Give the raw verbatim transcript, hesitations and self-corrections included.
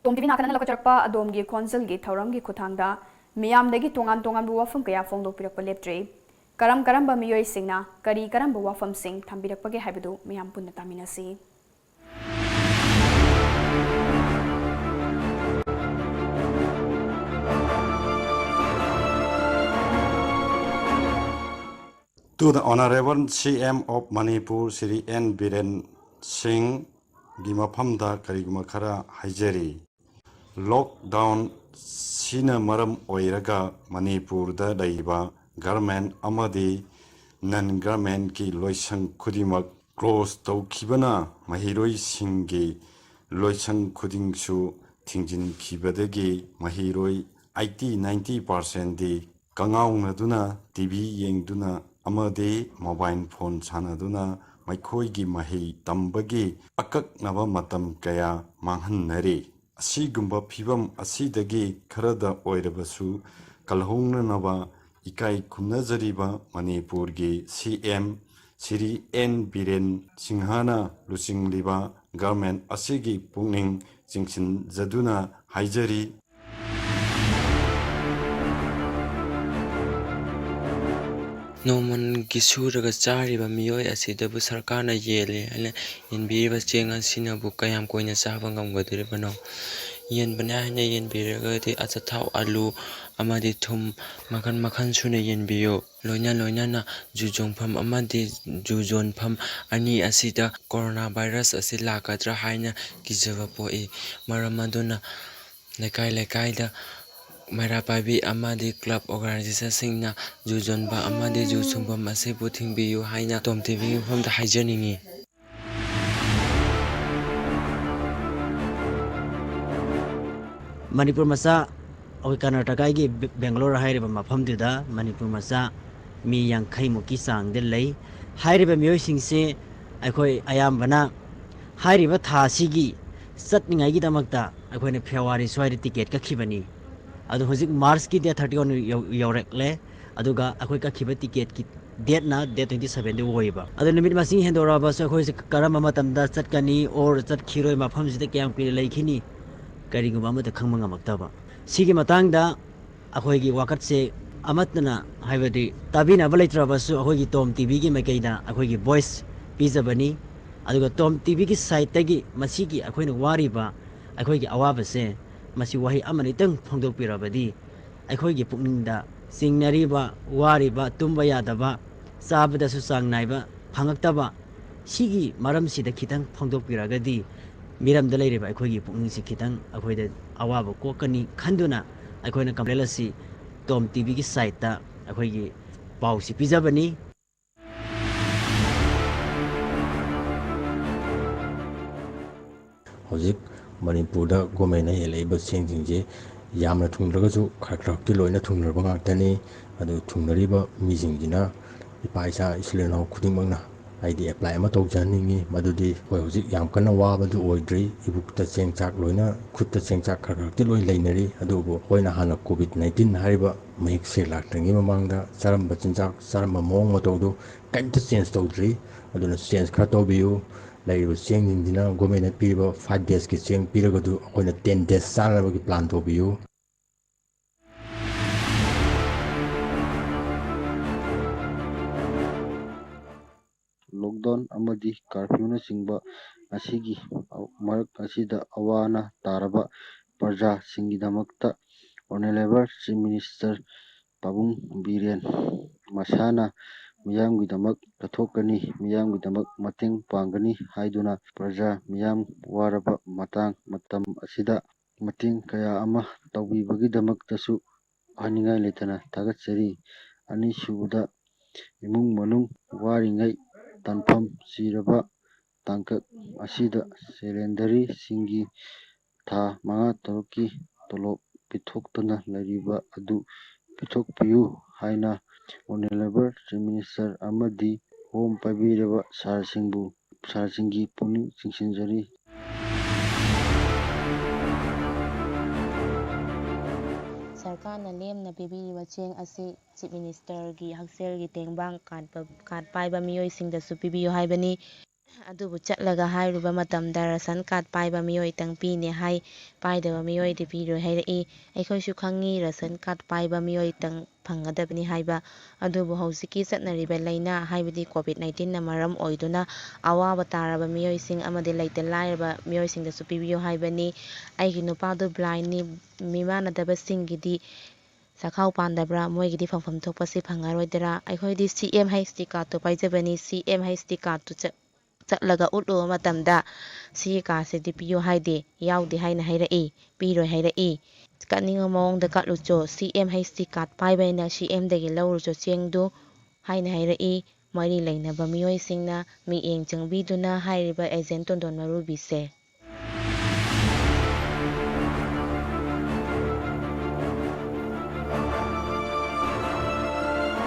ꯇꯣꯝ TV ꯅꯥꯀꯟꯗ ꯂꯧꯈꯠꯆꯔꯛꯄ ꯑꯗꯣꯝꯒꯤ ꯈꯣꯟꯖꯦꯜꯒꯤ ꯊꯧꯔꯝꯒꯤ ꯈꯨꯠꯊꯥꯡꯗ ꯃꯤꯌꯥꯝꯗꯒꯤ ꯇꯣꯉꯥꯟ ꯇꯣꯉꯥꯟꯕ ꯋꯥꯐꯝ ꯀꯌꯥ ꯐꯣꯡꯗꯣꯛꯄꯤꯔꯛꯄ ꯂꯦꯞꯇ꯭ꯔꯤ꯫ ꯀꯔꯝ ꯀꯔꯝꯕ ꯃꯤꯑꯣꯏꯁꯤꯡꯅ ꯀꯔꯤ ꯀꯔꯝꯕ ꯋꯥꯐꯝꯁꯤꯡ ꯊꯝꯕꯤꯔꯛꯄꯒꯦ ꯍꯥꯏꯕꯗꯨ ꯃꯌꯥꯝ ꯄꯨꯟꯅ ꯇꯥꯃꯤꯟꯅꯁꯤ꯫ To the Honorable C M of Manipur, Shri N Biren Singh ꯒꯤ ꯃꯐꯝꯗ ꯀꯔꯤꯒꯨꯝꯕ ꯈꯔ ꯍꯥꯏꯖꯔꯤ꯫ Lockdown ꯁꯤꯅ ꯃꯔꯝ ꯑꯣꯏꯔꯒ ꯃꯅꯤꯄꯨꯔꯗ ꯂꯩꯔꯤꯕ government ꯑꯃꯗꯤ non government ꯀꯤ ꯂꯣꯏꯁꯪ ꯈꯨꯗꯤꯡꯃꯛ close ꯇꯧꯈꯤꯕꯅ ꯃꯍꯩꯔꯣꯏꯁꯤꯡꯒꯤ ꯂꯣꯏꯁꯪ ꯈꯨꯗꯤꯡꯁꯨ ꯊꯤꯡꯖꯤꯟꯈꯤꯕꯗꯒꯤ ꯃꯍꯩꯔꯣꯏ eighty ninety percent ꯗꯤ ꯀꯉꯥꯎꯅꯗꯨꯅ, ꯇꯤꯚꯤ ꯌꯦꯡꯗꯨꯅ ꯑꯃꯗꯤ mobile phone ꯁꯥꯟꯅꯗꯨꯅ ꯃꯈꯣꯏꯒꯤ ꯃꯍꯩ ꯇꯝꯕꯒꯤ ꯑꯀꯛꯅꯕ ꯃꯇꯝ ꯀꯌꯥ ꯃꯥꯡꯍꯟꯅꯔꯤ꯫ ꯑꯁꯤꯒꯨꯝꯕ ꯐꯤꯚꯝ ꯑꯁꯤꯗꯒꯤ ꯈꯔꯗ ꯑꯣꯏꯔꯕꯁꯨ ꯀꯜꯍꯧꯅꯅꯕ ꯏꯀꯥꯏ ꯈꯨꯝꯅꯖꯔꯤꯕ ꯃꯅꯤꯄꯨꯔꯒꯤ C M Shri N Biren ꯁꯤꯡꯍꯅ ꯂꯨꯆꯤꯡꯂꯤꯕ government ꯑꯁꯤꯒꯤ ꯄꯨꯛꯅꯤꯡ ꯆꯤꯡꯁꯤꯟꯖꯗꯨꯅ ꯍꯥꯏꯖꯔꯤ꯫ ꯅꯣꯡꯃꯒꯤ ꯁꯨꯔꯒ ꯆꯥꯔꯤꯕ ꯃꯤꯑꯣꯏ ꯑꯁꯤꯗꯕꯨ ꯁꯔꯀꯥꯔꯅ ꯌꯦꯜꯂꯤ ꯍꯥꯏꯅ ꯌꯦꯟꯕꯤꯔꯤꯕ ꯆꯦꯡ ꯑꯁꯤꯅꯕꯨ ꯀꯌꯥꯝ ꯀꯨꯏꯅ ꯆꯥꯕ ꯉꯝꯒꯗꯧꯔꯤꯕꯅꯣ? ꯌꯦꯟꯕꯅꯤ ꯍꯥꯏꯅ ꯌꯦꯟꯕꯤꯔꯒꯗꯤ ꯑꯆꯥꯊꯥꯎ, ꯑꯂꯨ ꯑꯃꯗꯤ ꯊꯨꯝ ꯃꯈꯜ ꯃꯈꯜ ꯁꯨꯅ ꯌꯦꯟꯕꯤꯌꯨ꯫ ꯂꯣꯏꯅ ꯂꯣꯏꯅꯅ ꯖꯨ ꯌꯣꯟꯐꯝ ꯑꯃꯗꯤ ꯖꯨ ꯌꯣꯟꯐꯝ ꯑꯅꯤ ꯑꯁꯤꯗ corona virus ꯑꯁꯤ ꯂꯥꯛꯀꯗ꯭ꯔꯥ ꯍꯥꯏꯅ ꯀꯤꯖꯕ ꯄꯣꯛꯏ꯫ ꯃꯔꯝ ꯑꯗꯨꯅ ꯂꯩꯀꯥꯏ ꯂꯩꯀꯥꯏꯗ ꯃꯩꯔꯥ ꯄꯥꯏꯕꯤ ꯑꯃꯗꯤ club organization ꯁꯤꯡꯅ ꯖꯨ ꯌꯣꯟꯕ ꯑꯃꯗꯤ ꯖꯨ ꯁꯨꯡꯐꯝ ꯑꯁꯤꯕꯨ ꯊꯤꯡꯕꯤꯌꯨ ꯍꯥꯏꯅ ꯇꯣꯝ ꯇꯤꯚꯤꯒꯤ ꯃꯐꯝꯗ ꯍꯥꯏꯖꯅꯤꯡꯏ꯫ ꯃꯅꯤꯄꯨꯔ ꯃꯆꯥ, ꯑꯩꯈꯣꯏ ꯀꯔꯅꯥꯇꯀꯥꯒꯤ ꯕꯦ-, ꯕꯦꯡꯒꯂꯣꯔ ꯍꯥꯏꯔꯤꯕ ꯃꯐꯝꯗꯨꯗ ꯃꯅꯤꯄꯨꯔ ꯃꯆꯥ ꯃꯤ ꯌꯥꯡꯈꯩ ꯃꯨꯛꯀꯤ ꯆꯥꯡꯗ ꯂꯩ꯫ ꯍꯥꯏꯔꯤꯕ ꯃꯤꯑꯣꯏꯁꯤꯡꯁꯦ ꯑꯩꯈꯣꯏ ꯑꯌꯥꯝꯕꯅ ꯍꯥꯏꯔꯤꯕ ꯊꯥ ꯑꯁꯤꯒꯤ ꯆꯠꯅꯤꯡꯉꯥꯏꯒꯤꯗꯃꯛꯇ ꯑꯩꯈꯣꯏꯅ February ꯁ꯭ꯋꯥꯏꯗ ticket ꯀꯛꯈꯤꯕꯅꯤ꯫ ꯑꯗꯨ ꯍꯧꯖꯤꯛ March ꯀꯤ date thirty one ꯌꯧ-, ꯌꯧꯔꯛꯂꯦ꯫ ꯑꯗꯨꯒ ꯑꯩꯈꯣꯏ ꯀꯛꯈꯤꯕ ticket ꯀꯤ date ꯅ date twenty seven ꯗ ꯑꯣꯏꯕ꯫ ꯑꯗꯣ ꯅꯨꯃꯤꯠ ꯃꯁꯤꯡ ꯍꯦꯟꯗꯣꯔꯛꯑꯕꯁꯨ ꯑꯩꯈꯣꯏꯁꯦ ꯀꯔꯝꯕ ꯃꯇꯝꯗ ꯆꯠꯀꯅꯤ or ꯆꯠꯈꯤꯔꯣꯏ, ꯃꯐꯝꯁꯤꯗ ꯀꯌꯥꯝ ꯀꯨꯏꯅ ꯂꯩꯈꯤꯅꯤ, ꯀꯔꯤꯒꯨꯝꯕ ꯑꯃꯠꯇ ꯈꯪꯕ ꯉꯝꯃꯛꯇꯕ꯫ ꯁꯤꯒꯤ ꯃꯇꯥꯡꯗ ꯑꯩꯈꯣꯏꯒꯤ ꯋꯥꯀꯠꯁꯦ ꯑꯃꯠꯇꯅ, ꯍꯥꯏꯕꯗꯤ ꯇꯥꯕꯤꯅꯕ ꯂꯩꯇ꯭ꯔꯕꯁꯨ, ꯑꯩꯈꯣꯏꯒꯤ ꯇꯣꯝ ꯇꯤꯚꯤꯒꯤ ꯃꯥꯏꯀꯩꯗ ꯑꯩꯈꯣꯏꯒꯤ ꯚꯣꯏꯁ ꯄꯤꯖꯕꯅꯤ꯫ ꯑꯗꯨꯒ ꯇꯣꯝ ꯇꯤꯚꯤꯒꯤ ꯁꯥꯏꯠꯇꯒꯤ ꯃꯁꯤꯒꯤ ꯑꯩꯈꯣꯏꯅ ꯋꯥꯔꯤꯕ ꯑꯩꯈꯣꯏꯒꯤ ꯑꯋꯥꯕꯁꯦ, ꯃꯁꯤ ꯋꯥꯍꯩ ꯑꯃꯅꯤꯇꯪ ꯐꯣꯡꯗꯣꯛꯄꯤꯔꯕꯗꯤ, ꯑꯩꯈꯣꯏꯒꯤ ꯄꯨꯛꯅꯤꯡꯗ ꯆꯤꯡꯅꯔꯤꯕ, ꯋꯥꯔꯤꯕ, ꯇꯨꯝꯕ ꯌꯥꯗꯕ, ꯆꯥꯕꯗꯁꯨ ꯆꯥꯡ ꯅꯥꯏꯕ ꯐꯪꯉꯛꯇꯕ, ꯁꯤꯒꯤ ꯃꯔꯝꯁꯤꯗ ꯈꯤꯇꯪ ꯐꯣꯡꯗꯣꯛꯄꯤꯔꯒꯗꯤ, ꯃꯤꯔꯝꯗ ꯂꯩꯔꯤꯕ ꯑꯩꯈꯣꯏꯒꯤ ꯄꯨꯛꯅꯤꯡꯁꯤ ꯈꯤꯇꯪ ꯑꯩꯈꯣꯏꯗ ꯑꯋꯥꯕ ꯀꯣꯛꯀꯅꯤ ꯈꯟꯗꯨꯅ, ꯑꯩꯈꯣꯏꯅ ꯀꯝꯄ꯭ꯂꯦꯟ ꯑꯁꯤ ꯇꯣꯝ ꯇꯤꯚꯤꯒꯤ ꯁꯥꯏꯠꯇ ꯑꯩꯈꯣꯏꯒꯤ ꯄꯥꯎꯁꯤ ꯄꯤꯖꯕꯅꯤ꯫ ꯍꯧꯖꯤꯛ ꯃꯅꯤꯄꯨꯔꯗ ꯒꯣꯔꯃꯦꯟꯅ ꯍꯦꯜꯂꯛꯏꯕ ꯆꯦꯡꯁꯤꯡꯁꯦ ꯌꯥꯝꯅ ꯊꯨꯡꯗ꯭ꯔꯒꯁꯨ ꯈꯔ ꯈꯔꯛꯇꯤ ꯂꯣꯏꯅ ꯊꯨꯡꯅꯔꯕ ꯉꯥꯛꯇꯅꯤ꯫ ꯑꯗꯨ ꯊꯨꯡꯅꯔꯤꯕ ꯃꯤꯁꯤꯡꯁꯤꯅ ꯏꯄꯥ ꯏꯆꯥ ꯏꯆꯤꯜ ꯏꯅꯥꯎ ꯈꯨꯗꯤꯡꯃꯛꯅ ꯍꯥꯏꯗꯤ ꯑꯦꯄ꯭ꯂꯥꯏ ꯑꯃ ꯇꯧꯖꯍꯟꯅꯤꯡꯉꯤ꯫ ꯃꯗꯨꯗꯤ ꯑꯩꯈꯣꯏ ꯍꯧꯖꯤꯛ ꯌꯥꯝ ꯀꯟꯅ ꯋꯥꯕꯗꯨ ꯑꯣꯏꯗ꯭ꯔꯤ꯫ ꯏꯕꯨꯛꯇ ꯆꯦꯡ ꯆꯥꯛ ꯂꯣꯏꯅ, ꯈꯨꯠꯇ ꯆꯦꯡ ꯆꯥꯛ ꯈꯔ ꯈꯔꯛꯇꯤ ꯂꯣꯏ ꯂꯩꯅꯔꯤ꯫ ꯑꯗꯨꯕꯨ ꯑꯩꯈꯣꯏꯅ ꯍꯥꯟꯅ ꯀꯣꯚꯤꯗ ꯅꯥꯏꯟꯇꯤꯟ ꯍꯥꯏꯔꯤꯕ ꯃꯍꯤꯛꯁꯦ ꯂꯥꯛꯇ꯭ꯔꯤꯉꯩ ꯃꯃꯥꯡꯗ ꯆꯥꯔꯝꯕ ꯆꯤꯟꯖꯥꯛ, ꯆꯥꯔꯝꯕ ꯃꯑꯣꯡ ꯃꯇꯧꯗꯨ ꯀꯔꯤꯝꯇ ꯆꯦꯟꯖ ꯇꯧꯗ꯭ꯔꯤ꯫ ꯑꯗꯨꯅ ꯆꯦꯟꯖ ꯈꯔ ꯇꯧꯕꯤꯌꯨ꯫ ꯂꯩꯔꯤꯕ ꯆꯦꯡꯁꯤꯡꯁꯤꯅ ꯒꯣꯔꯃꯦꯟꯅ ꯄꯤꯔꯤꯕ ꯐꯥꯏꯚ ꯗꯦꯖꯀꯤ ꯆꯦꯡ ꯄꯤꯔꯒꯗꯨ ꯑꯩꯈꯣꯏꯅ ꯇꯦꯟ ꯗꯦꯖ ꯆꯥꯅꯕꯒꯤ ꯄ꯭ꯂꯥꯟ ꯇꯧꯕꯤꯌꯨ꯫ ꯂꯣꯛꯗꯥꯎꯟ ꯑꯃꯗꯤ ꯀꯥꯔꯐ꯭ꯌꯨꯅꯆꯤꯡꯕ ꯑꯁꯤꯒꯤ ꯃꯔꯛ ꯑꯁꯤꯗ ꯑꯋꯥ ꯑꯅꯥ ꯇꯥꯔꯕ ꯄ꯭ꯔꯖꯥꯁꯤꯡꯒꯤꯗꯃꯛꯇ ꯑꯣꯅꯔꯦꯕꯜ ꯆꯤꯐ ꯃꯤꯅꯤꯁꯇꯔ ꯄꯥꯕꯨꯡ ꯕꯤꯔꯦꯟ ꯃꯁꯥꯅ ꯃꯤꯌꯥꯝꯒꯤꯗꯃꯛ ꯀꯠꯊꯣꯛꯀꯅꯤ, ꯃꯤꯌꯥꯝꯒꯤꯗꯃꯛ ꯃꯇꯦꯡ ꯄꯥꯡꯒꯅꯤ ꯍꯥꯏꯗꯨꯅ ꯄ꯭ꯔꯖꯥ ꯃꯤꯌꯥꯝ ꯋꯥꯔꯕ ꯃꯇꯥꯡ ꯃꯇꯝ ꯑꯁꯤꯗ ꯃꯇꯦꯡ ꯀꯌꯥ ꯑꯃ ꯇꯧꯕꯤꯕꯒꯤꯗꯃꯛꯇꯁꯨ ꯍꯥꯏꯅꯤꯡꯉꯥꯏ ꯂꯩꯇꯅ ꯊꯥꯒꯠꯆꯔꯤ꯫ ꯑꯅꯤꯁꯨꯕꯗ, ꯏꯃꯨꯡ ꯃꯅꯨꯡ ꯋꯥꯔꯤꯉꯩ ꯇꯥꯟꯐꯝ ꯊꯤꯔꯕ ꯇꯥꯡꯀꯛ ꯑꯁꯤꯗ ꯁꯦꯂꯦꯟꯗꯔꯤꯁꯤꯡꯒꯤ ꯊꯥ ꯃꯉꯥ ꯇꯔꯨꯛꯀꯤ ꯇꯣꯂꯣꯞ ꯄꯤꯊꯣꯛꯇꯅ ꯂꯩꯔꯤꯕ ꯑꯗꯨ ꯄꯤꯊꯣꯛꯄꯤꯌꯨ ꯍꯥꯏꯅ ꯑꯣꯅꯔꯦꯕꯜ ꯆꯤꯐ ꯃꯤꯅꯤꯁꯇꯔ ꯑꯃꯗꯤ ꯍꯣꯝ ꯄꯥꯏꯕꯤꯔꯕ ꯁꯥꯔꯁꯤꯡꯕꯨ, ꯁꯥꯔꯁꯤꯡꯒꯤ ꯄꯨꯛꯅꯤꯡ ꯆꯤꯡꯁꯤꯟꯖꯔꯤ꯫ ꯁꯔꯀꯥꯔꯅ ꯂꯦꯝꯅ ꯄꯤꯕꯤꯔꯤꯕ ꯆꯦꯡ ꯑꯁꯤ ꯆꯤꯐ ꯃꯤꯅꯤꯁꯇꯔꯒꯤ ꯍꯛꯁꯦꯜꯒꯤ ꯇꯦꯡꯕꯥꯡ ꯀꯥꯔꯗ ꯄ-, ꯀꯥꯔꯗ ꯄꯥꯏꯕ ꯃꯤꯑꯣꯏꯁꯤꯡꯗꯁꯨ ꯄꯤꯕꯤꯌꯨ ꯍꯥꯏꯕꯅꯤ꯫ ꯑꯗꯨꯕꯨ ꯆꯠꯂꯒ ꯍꯥꯏꯔꯨꯕ ꯃꯇꯝꯗ ꯔꯁꯟ ꯀꯥꯔꯗ ꯄꯥꯏꯕ ꯃꯤꯑꯣꯏꯇꯪ ꯄꯤꯅꯦ ꯍꯥꯏ, ꯄꯥꯏꯗꯕ ꯃꯤꯑꯣꯏꯗꯤ ꯄꯤꯔꯣꯏ ꯍꯥꯏꯔꯛꯏ꯫ ꯑꯩꯈꯣꯏꯁꯨ ꯈꯪꯉꯤ ꯔꯁꯟ ꯀꯥꯔꯗ ꯄꯥꯏꯕ ꯃꯤꯑꯣꯏꯇꯪ ꯐꯪꯒꯗꯕꯅꯤ ꯍꯥꯏꯕ꯫ ꯑꯗꯨꯕꯨ ꯍꯧꯖꯤꯛꯀꯤ ꯆꯠꯅꯔꯤꯕ ꯂꯥꯏꯅꯥ ꯍꯥꯏꯕꯗꯤ ꯀꯣꯚꯤꯗ ꯅꯥꯏꯟꯇꯤꯟꯅ ꯃꯔꯝ ꯑꯣꯏꯗꯨꯅ ꯑꯋꯥꯕ ꯇꯥꯔꯕ ꯃꯤꯑꯣꯏꯁꯤꯡ ꯑꯃꯗꯤ ꯂꯩꯇ ꯂꯥꯏꯔꯕ ꯃꯤꯑꯣꯏꯁꯤꯡꯗꯁꯨ ꯄꯤꯕꯤꯌꯨ ꯍꯥꯏꯕꯅꯤ꯫ ꯑꯩꯒꯤ ꯅꯨꯄꯥꯗꯨ ꯕ꯭ꯂꯥꯏꯟꯅꯤ, ꯃꯤꯃꯥꯟꯅꯗꯕꯁꯤꯡꯒꯤꯗꯤ ꯆꯥꯛꯈꯥꯎ ꯄꯥꯟꯗꯕ꯭ꯔꯥ? ꯃꯣꯏꯒꯤꯗꯤ ꯐꯪꯐꯝ ꯊꯣꯛꯄꯁꯤ ꯐꯪꯉꯔꯣꯏꯗ꯭ꯔꯥ? ꯑꯩꯈꯣꯏꯗꯤ ꯁꯤ ꯑꯦꯝ ꯍꯩꯆ ꯗꯤ ꯀꯥꯔꯗꯇꯨ ꯄꯥꯏꯖꯕꯅꯤ꯫ ꯁꯤ ꯑꯦꯝ ꯍꯩꯆ ꯗꯤ ꯀꯥꯔꯗꯇꯨ ꯆꯠ-, ꯆꯠꯂꯒ ꯎꯠꯂꯨꯕ ꯃꯇꯝꯗ ꯁꯤꯒꯤ ꯀꯥꯔꯗꯁꯤꯗꯤ ꯄꯤꯌꯨ ꯍꯥꯏꯗꯦ, ꯌꯥꯎꯗꯦ ꯍꯥꯏꯅ ꯍꯥꯏꯔꯛꯏ, ꯄꯤꯔꯣꯏ ꯍꯥꯏꯔꯛꯏ꯫ ꯀꯠꯅꯤꯡꯕ ꯃꯑꯣꯡꯗ ꯀꯠꯂꯨꯆꯣ, ꯁꯤ ꯑꯦꯝ ꯍꯩꯆ ꯗꯤ ꯀꯥꯔꯗ ꯄꯥꯏꯕꯅꯤꯅ ꯁꯤ ꯑꯦꯝꯗꯒꯤ ꯂꯧꯔꯨꯆꯣ ꯆꯦꯡꯗꯨ ꯍꯥꯏꯅ ꯍꯥꯏꯔꯛꯏ꯫ ꯃꯔꯤ ꯂꯩꯅꯕ ꯃꯤꯑꯣꯏꯁꯤꯡꯅ ꯃꯤꯠꯌꯦꯡ ꯆꯪꯕꯤꯗꯨꯅ ꯍꯥꯏꯔꯤꯕ ꯑꯦꯖꯦꯟ ꯇꯣꯟꯗꯣꯟ ꯃꯔꯨꯕꯤꯁꯦ꯫